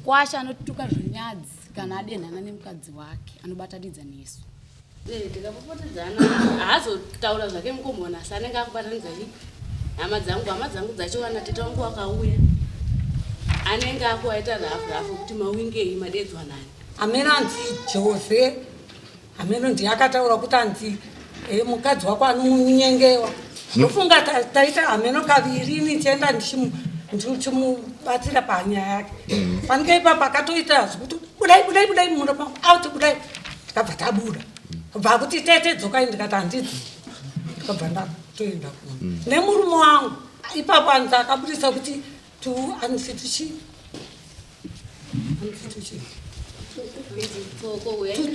Kwasha anotuka zvinyadzi kana adenhana nemukadzi wake anobatanidza nesu. Eh, tikapopotedzana haazotaura zvake mukomona asi anenge akubatanidza chii hama dzangu hama dzangu dzacho vana tete wangu wakauya anenge akuwaita rafu rafu kuti mawingei madedzwa nani. Hameno anzi Jose hameno ndiye akataura kuti anzi eh, mukadzi wako anonyengewa ndofunga taita hameno kaviri ini ndichienda ndichimubatsira panyaya yake mm. panike ipapo akatoita zvekuti budai budai budai munda pangu out budai tikabva tabuda bva kuti tete dzokai ndikati handidzi ndikabva ndatoenda kuno mm. nemurume wangu ipapo anzi akabudisa kuti tu anzi tuchii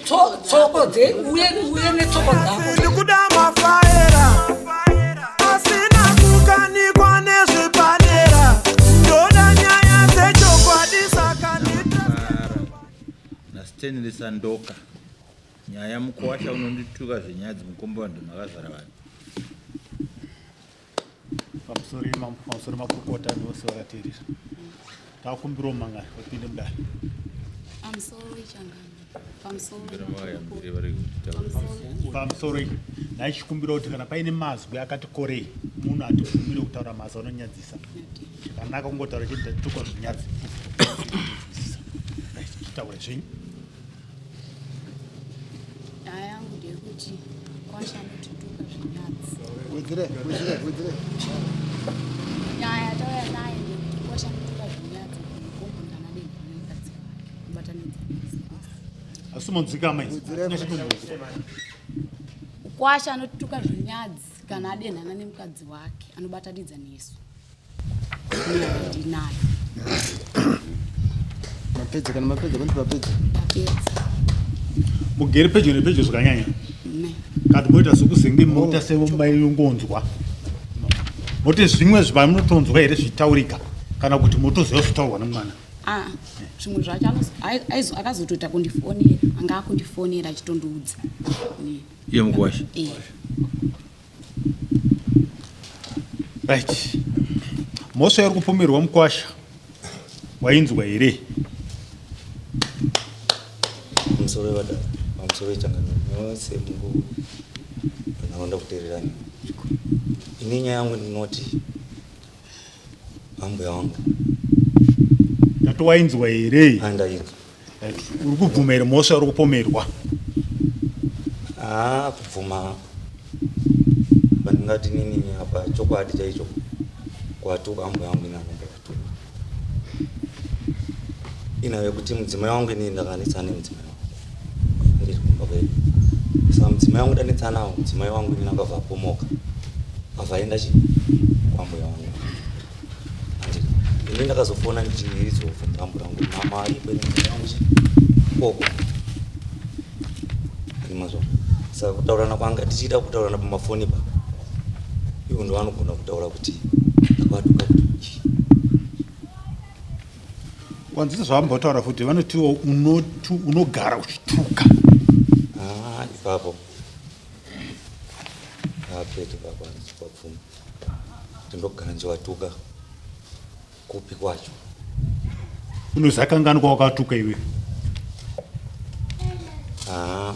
Tsoko dze uye uye netsoko dzako. Ndikuda mafaera asina kukanikwa nezvepadera ndoda nyaya dzechokwadi saka naStanley Sandoka nyaya mukuwasha unondituka zvenyaya dzemukomba makazara vanhu. Pamusoro imambo, pamusoro makurukota nevose vakateerera. Takumbirawo mangani vapinde mudare. Pamusoro ichangano. Pamusoro. Pamusoro iyi. Ndaichikumbira kuti kana paine mazwi akati korei munhu atibvumire kutaura mazwi anonyadzisa. Chakanaka kungotaura chete ndatukwa zvinyadzi. Chitaure zvenyu. Nyaya yangu ndeyekuti kwasha anotituka zvinyadzi. Wedzere, wedzere, wedzere. Nyaya yatauya naye ndeyekuti kwasha anotuka zvinyadzi mukombundana nemukadzi wake kubatanidza Asi monzwika amai. Kwasha anotuka zvinyadzi kana adenhana nemukadzi wake anobatanidza nesu. Ndinayo. Mapedza kana mapedza kwanzi mapedza. Ndapedza. Mugere pedyo nepedyo zvakanyanya. Kati moita sekuzenge moita semayongonzwa. Moti zvimwe zvamunotonzwa here zvitaurika kana kuti motoziva zvitaurwa nemwana. Ah, zvimwe zvacho akazotoita kundifonera, anga akundifonera achitondiudza. Iye mukuwasha. Eh. Right. Mhosva yauri kupomerwa mukwasha wainzwa here? Pamusoro wevadare, pamusoro wechangano yose mungu nharaunda kuteererani. Ini nyaya yangu ndinoti ambuya wangu. Ndati wainzwa here? Andainzwa. Uri kubvuma here mhosva yauri kupomerwa? Ah, kubvuma pandingati nini apa chokwadi chaicho kwatuka ambuya wangu inani ndakatuka ina yekuti mudzimai wangu inini ndakanetsana nemudzimai wangu ndiri kumba kwedu saka mudzimai wangu ndanetsanawo mudzimai wangu inini akabva apomoka abva aenda chi kwambuya wangu Ini ndakazofona ndichizobvunza ambuya wangu mama aripo here mudzimai wangu chi koko mazwa saka kutaurana kwanga tichiita kutaurana pamafoni pa ivo ndo vanogona kutaura kuti ndakavatuka kuti chii Wanzisa zvavambotaura futi vanotiwo unogara uchituka. Ah, ipapo apete ipapo handisi kubvuma kuti ndogara ndichivatuka kupi kwacho Unozakanganwa wakatuka iwe. Ah,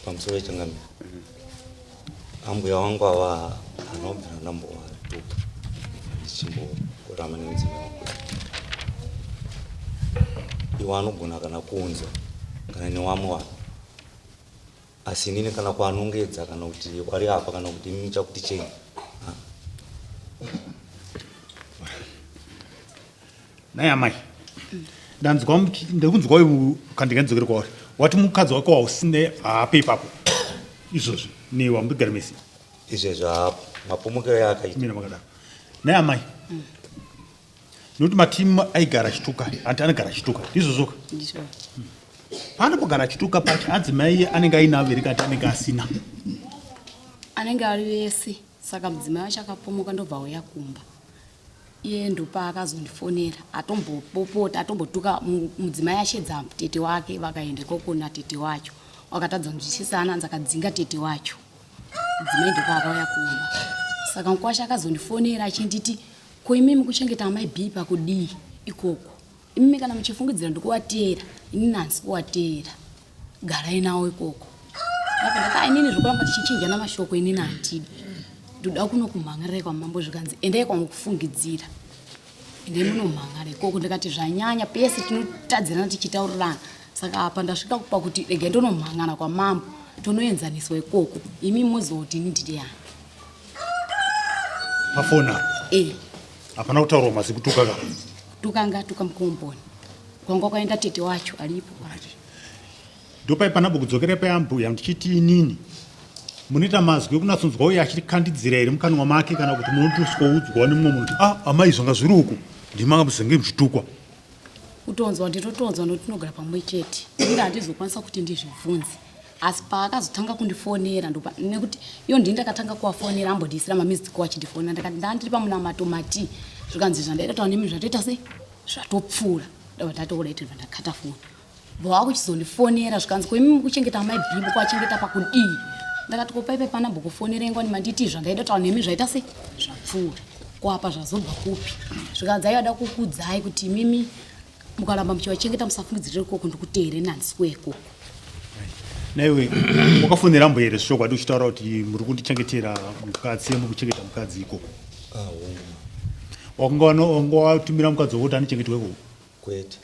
pamusoro wechangamire ambuya wangu ava anobvira ndambovatuka ndichimborama nemudzimai wangu iwo anogona kana kunzwa kana newamwe vanhu Asi inini kana kuanongedza kana kuti wari apa kana kuti imimi chakuti chei. Nhai amai. Ndanzwa ndakunzwa uyu kandingadzokere kwauri. Wati mukadzi wako wausine haape ipapo. Izvozvi newe hamugari mese. Izvezvi haapo. Mapomokero yaakaita. Mina makadaro. Nhai amai. Nokuti matimu aigara achituka, hanti anogara achituka. Ndizvozvoka. Ndizvo. Paanopogara achituka pacho adzimai anenge ainavo here kati anenge asina. Anenge ari vese saka mudzimai wacho akapomoka ndobva auya kumba. Iye ndopaakazondifonera atombopopota atombotuka mudzimai ashedza tete wake vakaenda ikoko natete wacho. Wakatadza kunzwisisana anzi akadzinga tete wacho. Mudzimai ndopaakauya kumba. Saka mukwasha akazondifonera achinditi ko imimi kuchengeta amai B pakudii ikoko. Imimi kana muchifungidzira ndikuvateera, inini handisi kuvateera. Garai nawo ikoko. Ndabva ndati inini zvekuramba tichichinjana mashoko inini handidi. Ndoda kuno kumhan'arirai kwamambo zvikanzi endai kwamukufungidzira. Endai munomhan'ara ikoko ndikati zvanyanya pese tinotadzirana tichitaurirana. Saka apa ndasvika kupa kuti regai ndonomhan'ara kwamambo tonoenzaniswa ikoko. Imi mozoti ini ndiri yani. Pafoni apa? Eh. Hapana kutaurwa mazi kutuka ka? Kutuka angatuka mukomboni. Kwanga kwaenda tete wacho alipo. Ndopai panabo kudzokera payambuya ndichiti inini munoita mazwi ekunatsonzwa uye achirikandidzira here mukanwa make kana kuti munotoswoudzwa nemumwe munhu kuti ah amai zvanga zviri uku ndimanga muzenge muchitukwa. Kutonzwa ndinotonzwa nokuti tinogara pamwe chete. Inga handizokwanisa kuti ndizvibvunze. Asi paakazotanga kundifonera ndopa nekuti iyo ndini ndakatanga kuvafonera ambondiisira mamissed call achindifonera ndakati ndandiri pamunamato mati zvikanzi zvandaida kutaura nemi zvatoita sei zvatopfuura ndabva ndatoona iti ndakata foni bva wakuchizondifonera zvikanzi ko imi mukuchengeta amai bhimbo kwachengeta pakudii ndakati ko paipe pana mbokufonera ingwani manditi zvandaida kutaura nemi zvaita sei zvapfuura ko apa zvazobva kupi zvikanzi aiva kukudzai kuti imimi mukaramba muchivachengeta musafungidzirire ikoko ndikuteere nandiswe ikoko naiwe wakafonera mbuya here zvechokwadi uchitaura kuti muri kundichengetera mukadzi muri kuchengeta mukadzi ikoko ah, wakanga watumira mukadzi wako kuti anichengetwa ikoko kwete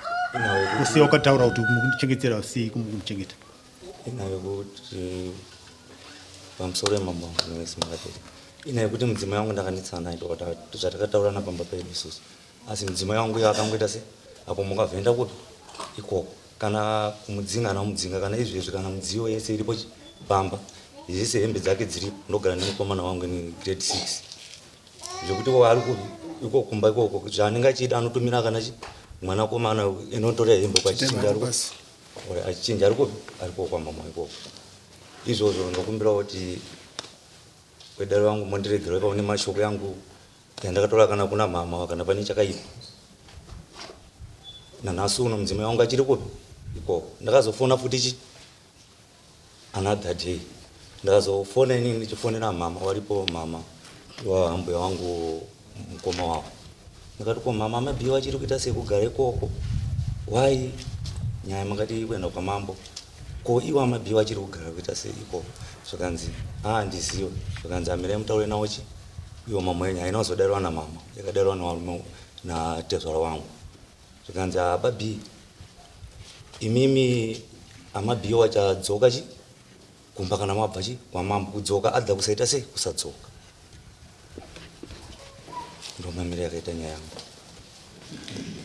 usiya wakataura kuti muri kundichengetera sei kumukumuchengeta inhau yekuti pamusoro yemambo wangu nevese makateta inhau yekuti mudzimai wangu ndakanetsana naye zvatakataurana pamba pedu isusu Asi mudzimai wangu uyo akangoita se apo mukavhenda kupi ikoko kana kumudzinga ana mudzinga kana izvezvi kana mudziyo yese iripo pamba yese hembe dzake dziripo ndogara nemukomana wangu ni grade 6 zvekuti ari kupi iko kumba ikoko zvaanenge achida anotumira kana chi mwanakomana inotora hembe kwachichinja ari achinja ari kupi ari kwamama ikoko izvozvo ndokumbira kuti wedare wangu mondiregera ipapo nemashoko yangu Yandakatora kana kuna mhamha kana pane chakaipa. Nanhasi uno mudzimai wangu achiri kupi? Ikoko. Ndakazofona futi chi another day. Ndakazofona inini ndichifonera mhamha waripo mhamha waambuya wangu mukoma wavo. Ndakati ko mhamha mabhiyo achiri kuita sei kugara ikoko? Why? Nyaya makati kuenda kwamambo. Ko iwo amabhiyo achiri kugara kuita sei ikoko? Zvakanzi ah handiziwe. Zvakanzi amirai mutaure nawo chi Iwo mama yenyu haina kuzodairwa namama yakadairwa nevarume natezvara wangu zvikanzi ah babi imimi amabhiyo wachadzoka chi kumba kana mabva chi kwamambo kudzoka adha kusaita sei kusadzoka ndomamire yakaita nyaya yangu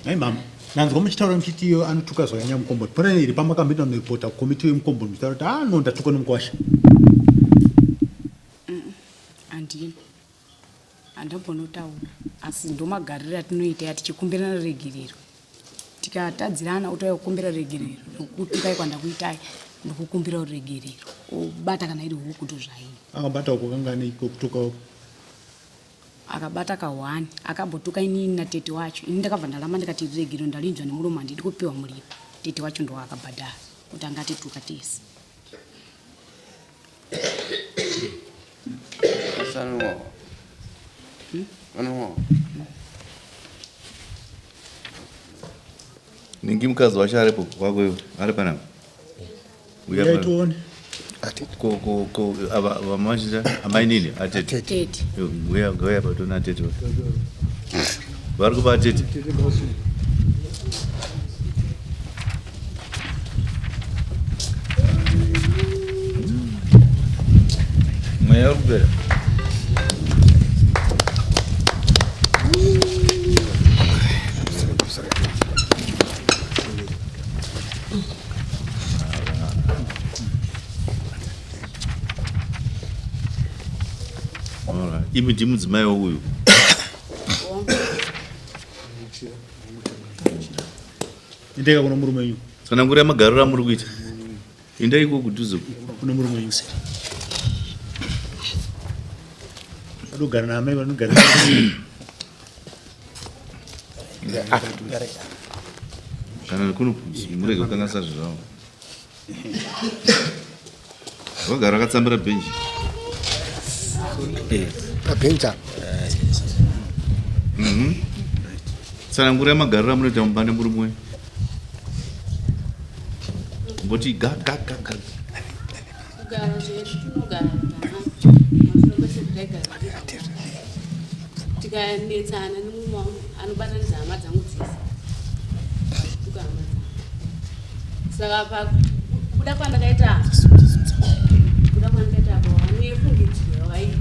Nhai mama, ndanzwa muchitaura muchiti iyo anotuka zvakanyanya mukomboni. Pona iri pamakamboenda kunoripota kukomiti yemukomboni muchitaura kuti ah no ndatukwa nemukwasha. Handina handambonotaura asi ndomagariro atinoita ya tichikumbirana regerero tikatadzirana otouya kukumbira regerero nokutukai kwandakuitai ndokukumbira ruregerero obata kana iri huku ndozvaini Akabata uko kangani iko kutuka uko. Akabata kahwani akambotuka inini natete wacho ini ndakabva ndaramba ndikati ruregerero ndarinzwa nemuromo handidi kupiwa muripo tete wacho ndowaakabhadhara kuti anga atituka tese. Ningi mukadzi wacho aripo kwako iwe ari panapa. Uya Uyai pano. tione. Ko ko ko ava vamazhinja amainini atete. Tete. Uya uya patona atete. Vari kupa atete. Mweya uri kupera. Imi ndimudzimai wauyu. Indeka kuno murume wenyu. Tsanangura magariro amuri kuita. Indai iko kudhuze. Kuno murume wenyu. Vanogara naamai vanogara. Kana kuno murege kukanganisa zvinhu zvavo. Vagara vakatsambira bhenji. Pabhenji apa. Tsanangurai magariro amunoita mumba nemurume wenyu. Mboti ga ga ga ga. Kugara zvedu tinogara zvakanaka. Mashure kwese taigara tikanetsana nemumwe wangu anobatanidza hama dzangu dzese. Tuka hama dzangu. Saka pakubuda kwandakaita kubuda kwandakaita apa vanefungidziro yavaita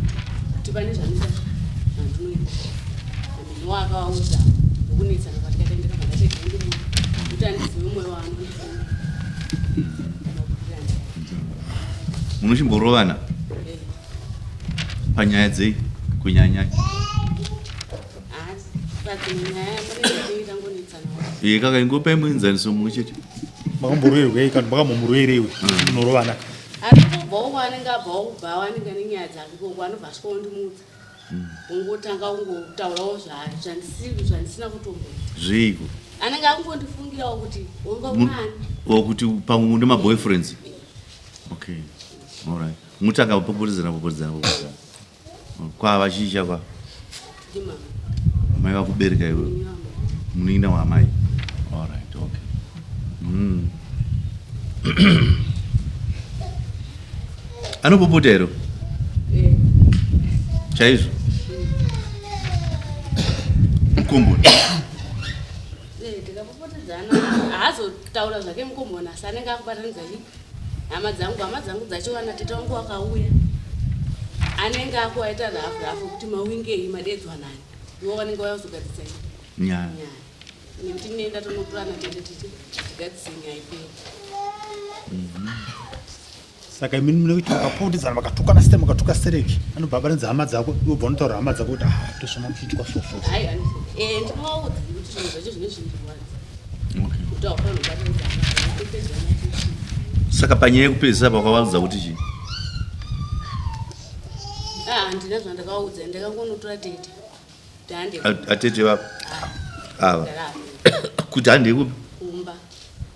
kuti pane zvanoita zvandinoita. Ameno akavaudza ndokunetsana kwatakaita ndakabva ndati ndimuti kuti andizive mwoyo waanondifunga. Munochimborovana panyaya dzei kunyanya? Iye kaka ingopai muenzaniso mumwe chete. Makamborwerwei kana makambomuroyereiwe munorovana? Anongobvawo kwaanenge abvawo kubva anenge ane nyaya dzake ikoko anobva asvika ondimutsa. Ungotanga kungotaurawo zvandisina kutomboita. Zveiko? Anenge akungondifungirawo kuti wanga unani. Or kuti pamwe une maboyfriends. Okay. All right. Mutanga kupopotedzana popotedzana popotedzana. Kwava chii chakwa? Ndimama. Mai vakubereka iwe. Munin'ina waamai. All right, okay. Anopopota here? Eh. Chaizvo. Mukomboni. Eh, tikapopotedzana haazotaura zvake mukomboni asi anenge akubatanidza chii hama dzangu hama dzangu dzacho vana tete vangu vakauya anenge akuvaita rafu rafu kuti mawingei madedzwa nani ivo vanenge vauya kuzogadzisa nyaya nekuti nenda tonotorana tete titi tigadzise nyaya iperi. Saka imi munekuti makapopotedzana makatukana site makatuka stereki anobva abatanidza hama dzako iwe ubva unotaura hama dzako kuti ah tosvona muchiitwa so so. Hayi eh ndinovaudza kuti zvinhu zvacho zvine zvindirwadza. Okay. Kuti haufanira kubatanidza hama dzako topedzana titi. Saka panyaya yekupedzisa pakavaudza kuti chii? Ah handina zvandakavaudza ndakangonotora tete. Atete vavo ava kuti handei kupi? Kumba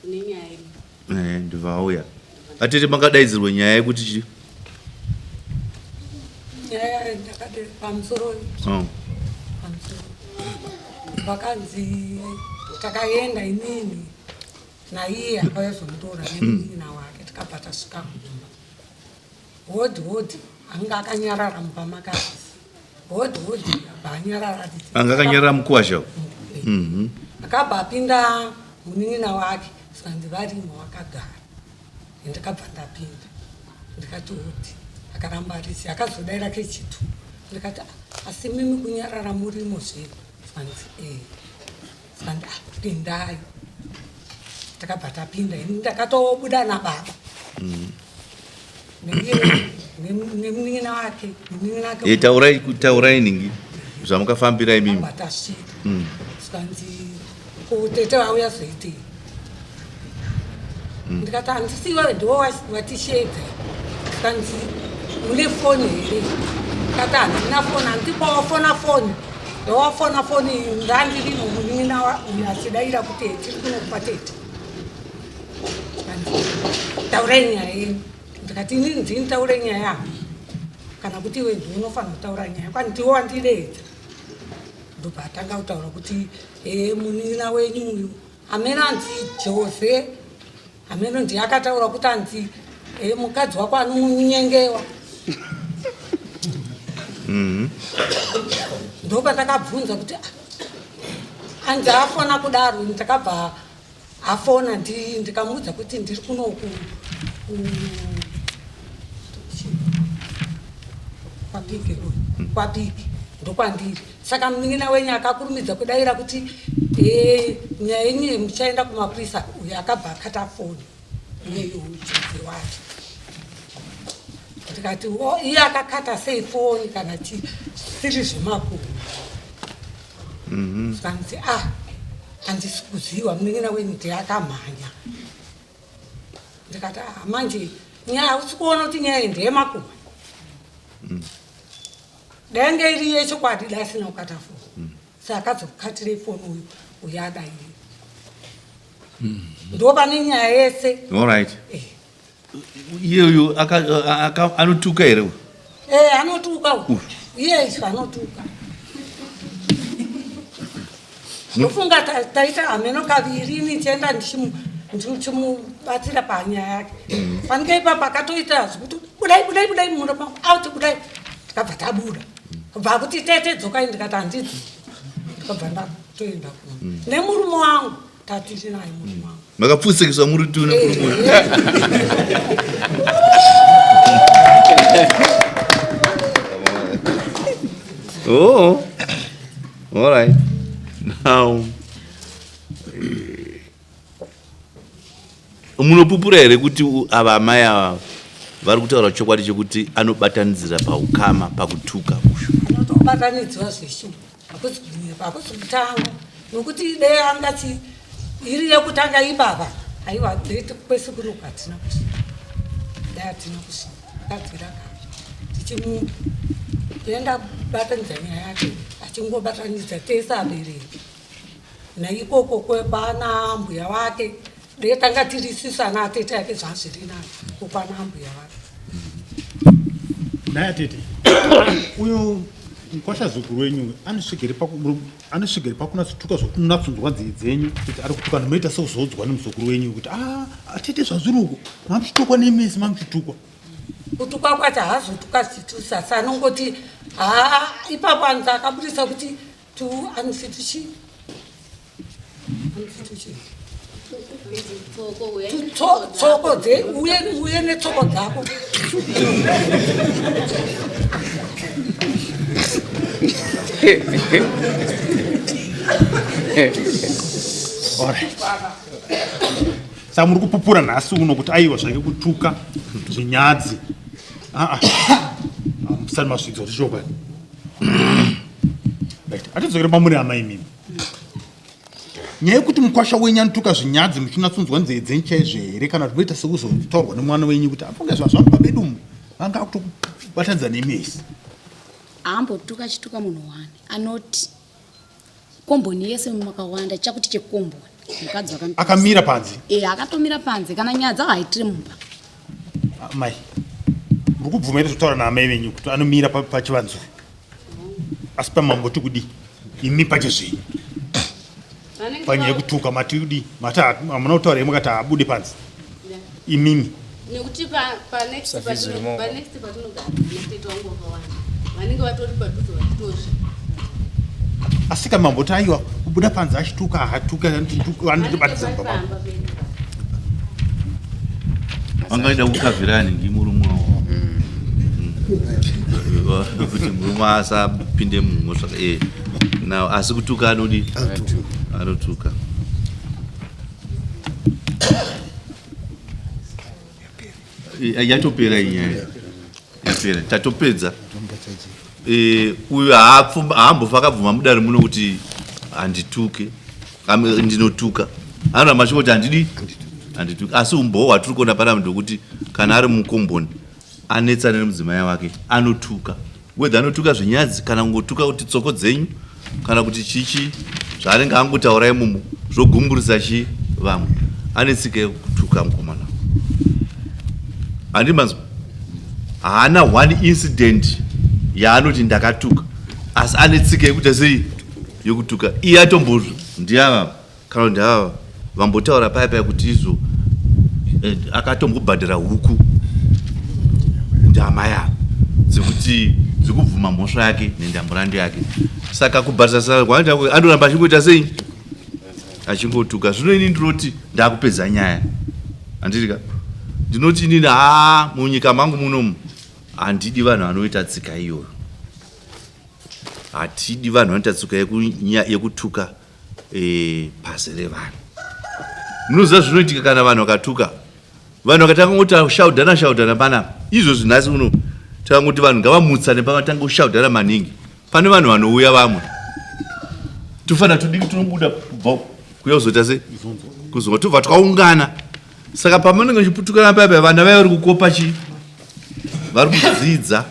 kune nyaya iri. Eh, ndivauya. Atete makadaidzirwa nyaya yekuti chii? Nyaya ndakati pamusoro. Oh. Pamusoro. Vakanzi takaenda inini naiye akauya nemunin'ina wake tikabva tasvika kumba. Hodhi hodhi anga akanyarara mumba makasisi. Hodhi hodhi abva anyarara. Anga akanyarara mukuwasha. Akabva apinda munin'ina wake zvikanzi varimo vakagara. Ndakabva ndapinda ndikati hodhi akaramba arisi akazodaira kechitu ndikati asi mimi kunyarara murimo zvino zvikanzi ee zvikanzi ah pindai. Takabva tapinda ini ndakatobuda nababa nemunin'ina wake munin'ina wake. Eh, taurai taurai ningi zvamukafambira imimi. Tasvika zvikanzi ko tete vauya zoitei? Ndikati handisi iwewe ndiwo watishedza. Zvikanzi mune foni here? Ndikati handina foni handipo wafona foni ndowafona foni ndandirimo munin'ina uyu achidaira kuti tiri kunokupa tete. Taurai nyaya yenyu. Ndikati inini ndini taure nyaya yangu kana kuti iwe ndiwe unofanira kutaura nyaya kwani ndiwe wandideedza. Ndobva atanga kutaura kuti ee munin'ina wenyu uyu amene anzi Jose amene ndiye akataura kuti anzi ee mukadzi wako anonyengewa. Ndopandakabvunza kuti anzi afona kudaro ndakabva afona ndikamuudza kuti ndiri kuno kwapiki kwapiki ndokwandiri. Saka munin'ina wenyu akakurumidza kudaira kuti nyaya yenyu muchaenda kumapurisa uyu akabva akata foni iyeyo Jose wacho. Ndikati iye akakata sei foni kana siri zvemakuhwa. Zvikanzi ah handisi kuziva munin'ina wenyu ndiye akamhanya. Ndikati ah manje nyaya hausi kuona kuti nyaya iyi ndeyemakuhwa. Dai iri yechokwadi dai asina kukata foni. Saka akazokukatire foni uyu uyu adaire. Ndo pane nyaya yese. All right. Iyeyu anotuka here? Eh, anotuka. Iye iswa anotuka. Ndofunga taita hameno kaviri ini ndichienda ndichimubatsira panyaya yake. Panenge ipapo akatoita zvekuti budai budai budai mumunda mangu out budai, tikabva tabuda. Kubva kuti tete dzokai, ndikati handidzi, ndikabva ndatoenda kuno nemurume wangu, tatiri naye murume wangu. Makapfutsekiswa muri tu nemurume? Oh, all right. Now, munopupura here kuti ava amai ava vari kutaura chokwadi chekuti anobatanidzira paukama pakutuka ushu? Anotobatanidzwa zveshu, hakusi kunyepa, hakusi kutanga, nokuti dei angati iri yekutanga ipapa, aiwa, dei kwese kuno hatina kusvika, dai hatina kusvika. Akabvira kare tichimu toenda kubatanidza nyaya yake, achingobatanidza tese abereki naikoko kwana mbuya wake. Dei tanga tiri isusu ana atete ake, zvazviri nani kukwana mbuya wake. Naye atete uyo mukwasha zukuru wenyu anosvikire pakunatsotuka zvokunatsonzwa nzee dzenyu kuti ari kutuka, ndinoita sekuzodzwa nemuzukuru wenyu kuti a atete, zvazviri uko mamuchitukwa nemesi mamuchitukwa? Kutukwa kwacho haazotuka zvichitusa, asi anongoti haa ipapo anzi akabudisa kuti tu anzi tuchi anzi tuchi Tsoko uya. Tsoko dze uye uye netsoko dzako. Alright. Saka muri kupupura nhasi uno kuti aiwa zvake kutuka zvinyadzi aa musati mazvidzwa kuti chokwadi. Right, atidzokere pamuri amai imimi. Nyaya yekuti mukwasha wenyu anotuka zvinyadzi muchinatsonzwa nzee dzenyu chaizvo here, kana kuti moita sekuzotaurwa nemwana wenyu kuti afunge zvazvamba bedu umu vanga akutokubatanidza nemesi? Haambotuka achituka munhu wani, anoti komboni yese makawanda chakuti chekomboni mukadzi waka Akamira panze? E, akatomira panze, kana nyaya dzavo haitire mumba. Mai, muri kubvuma here zvotaura naamai venyu kuti anomira pachivanze asi pamamboti kudi imi pachezvenyu Vanenge panyaya yekutuka mati kudi, mati hamuna kutaura here, mukati haabude panze imimi? Nekuti panext Safizi imomo. panext patinogara natete wangu wakawanda vanenge vatori padhuze vachitozvi. Asi kana mamboti aiwa kubuda panze achituka haatuka, anotobatidza mumba mavo. Pamba pedu. Vangaida kukavhirani ngimurume wavo kuti murume asapinde mumhosva now, asi kutuka anodi anotuka. Yatopera inyaya, yapera, tatopedza. Uyu haambofa akabvuma mudare muno kuti handituke, ndinotuka. Anoramba achingoti handidi, handituke, asi umbowo hwatiri kuona panapa ndekuti kana ari mukomboni anetsana nemudzimai wake anotuka, whether anotuka zvinyadzi kana kungotuka kuti tsoko dzenyu kana kuti chichi zvaanenge angotaura imomo zvogumburisa chi vamwe. Ane tsika yekutuka mukomana, handi manzwa? Haana one incident yaanoti ndakatuka, asi ane tsika yekuita sei, yekutuka. Iye atombozvo ndiava kana kuti ndava vambotaura paya paya kuti izvo akatombobhadhara huku ndamai ava dzekuti dzekubvuma mhosva yake nendamburando yake. Saka kubhadharisa kwaanoita anoramba achingoita sei, achingotuka. Zvino ini ndinoti ndakupedza nyaya, handitika? Ndinoti inini haa munyika mangu munomu handidi vanhu vanoita tsika iyoyo, hatidi vanhu vanoita tsika yekutuka pazere vanhu. Munoziva zvinoitika kana vanhu vakatuka, vanhu vakatanga kuti shaudhana shaudhana panapa izvozvi nhasi uno, takangoti vanhu ngavamutsane, pavatanga kushaudhana maningi pane vanhu vanouya vamwe tofanira tudiki tunobuda kubva kuya kuzoita se kuzonga tobva twaungana. Saka pamunenge muchiputukana paya paya, vana vaya vari kukopa chi vari kudzidza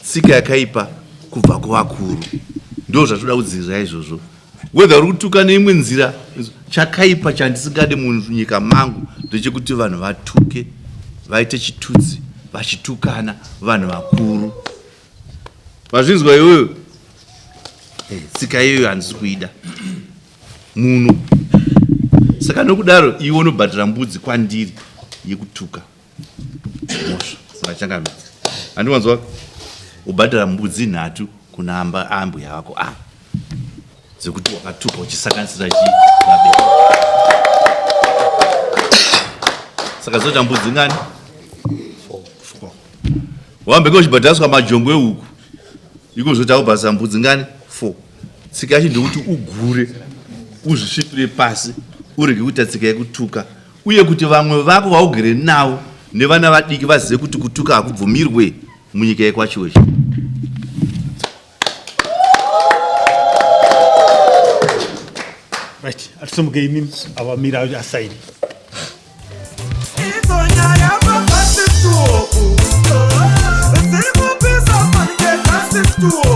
tsika yakaipa kubva kuvakuru. Ndo zvatoda kudzivirira izvozvo, whether uri kutuka neimwe nzira. Chakaipa chandisingade munyika mangu ndechekuti vanhu vatuke, vaite chitutsi vachitukana vanhu vakuru. Vazvinzwa iwewe? Tsika iyoyo handisi kuida. Muno. Saka nokudaro iwe unobhadhara mbudzi kwandiri yekutuka. Mhosva. Saka changamire. Handiwanzwa ubhadhara mbudzi nhatu kuna amba ambuya vako ava. Dzekuti wakatuka uchisanganisira chii vabereki. Saka dzoita mbudzi ngani? 4. Wambenge uchibhadhariswa majongwe ehuku. Iko zvoti akubhadharisa mbudzi ngani? 4. Tsika yacho ndekuti ugure uzvisvipire pasi urege kuita tsika yekutuka uye kuti vamwe vako vaugere navo nevana vadiki vazive kuti kutuka hakubvumirwe munyika yekwaChiweshe. Right, atisomuke imi avamira asaini. Idzo nyaya papasituoku dziri kupisa fanike kasituoku.